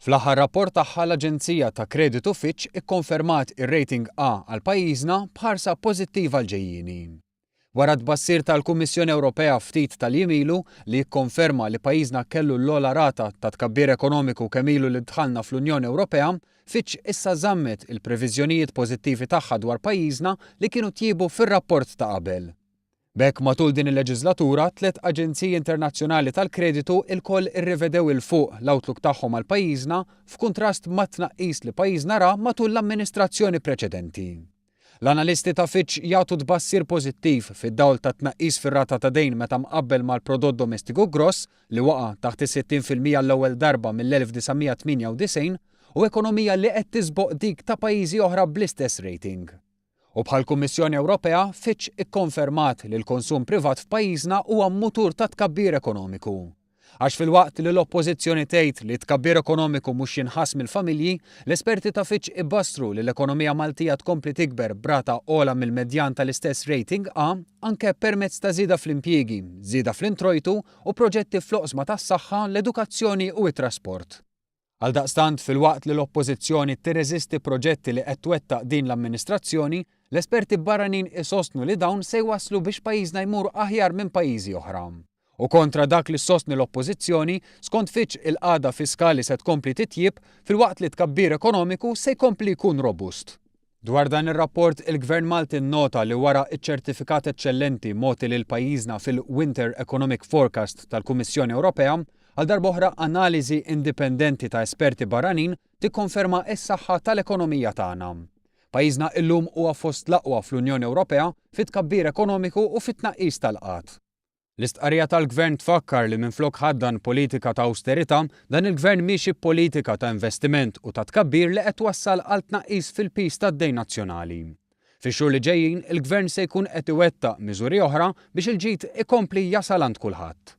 Fl-aħħar rapport tagħha l-aġenzija ta' kreditu Fitch ikkonfermat ir-rating A għal pajjiżna b'ħarsa pożittiva għall-ġejjieni. Wara t-tbassir tal-Kummissjoni Ewropea ftit tal-jiem ilu li jikkonferma li pajjiżna kellu l-ogħla rata ta' tkabbir ekonomiku kemm ilu li dħalna fl-Unjoni Ewropea, Fitch issa żammet il-previżjonijiet pożittivi tagħha dwar pajjiżna li kienu tjiebu fir-rapport ta' qabel. B'hekk matul din il-leġiżlatura tlett aġenziji internazzjonali tal-kreditu ilkoll irrivedew 'il fuq l-outlook tagħhom għal pajjiżna f'kuntrast mat-tnaqqis li pajjiżna ra matul l-amministrazzjoni preċedenti. L-analisti ta' Fitch jagħtu tbassir pożittiv fid-dawl tat-tnaqqis fir-rata ta' dejn meta mqabbel mal-prodott domestiku gross li waqa' taħt is-60% għall-ewwel darba mill-1998 u ekonomija li qed tisboq dik ta' pajjiżi oħra bl-istess rating. U bħall-Kummissjoni Ewropea, Fitch ikkonfermat li l-konsum privat f'pajjiżna huwa mutur ta' tkabbir ekonomiku. Għax filwaqt li l-Oppożizzjoni tgħid li t-tkabbir ekonomiku mhux jinħass mill-familji, l-esperti ta' Fitch ibassru li l-ekonomija Maltija tkompli tikber b'rata ogħla mill-medjan tal-istess rating A anke permezz ta' żieda fl-impjiegi, żieda fl-introjtu u proġetti fl-oqsma tas-saħħa, l-edukazzjoni u t-trasport. Għaldaqstant, filwaqt li l-Oppożizzjoni tirreżisti proġetti li qed twettaq din l-amministrazzjoni, l-esperti barranin isostnu li dawn se jwasslu biex pajjiżna jmur aħjar minn pajjiżi oħra. U kontra dak li ssostni l-Oppożizzjoni, skont Fitch il-qagħda fiskali se tkompli titjieb filwaqt li t-tkabbir ekonomiku se jkompli jkun robust. Dwar dan ir-rapport, il-Gvern Malti nnota li wara ċ-ċertifikat eċċellenti mogħti lil pajjiżna fil-Winter Economic Forecast tal-Kummissjoni Ewropea, għal darb'oħra analiżi indipendenti ta' esperti barranin tikkonferma s-saħħa tal-ekonomija tagħna. Pajjiżna illum huwa fost l-aqwa fl-Unjoni Ewropea fit-tkabbir ekonomiku u fit-tnaqqis tal-qgħad. L-istqarrija tal-Gvern tfakkar li minflok ħaddan politika ta' awsterità, dan il-Gvern miexi b'politika ta' investiment u ta' tkabbir li qed twassal għal tnaqqis fil-piż tad-dejn nazzjonali. Fix-xhur li ġejjin, il-Gvern se jkun qed iwettaq miżuri oħra biex il-ġid ikompli jasal għand kulħadd.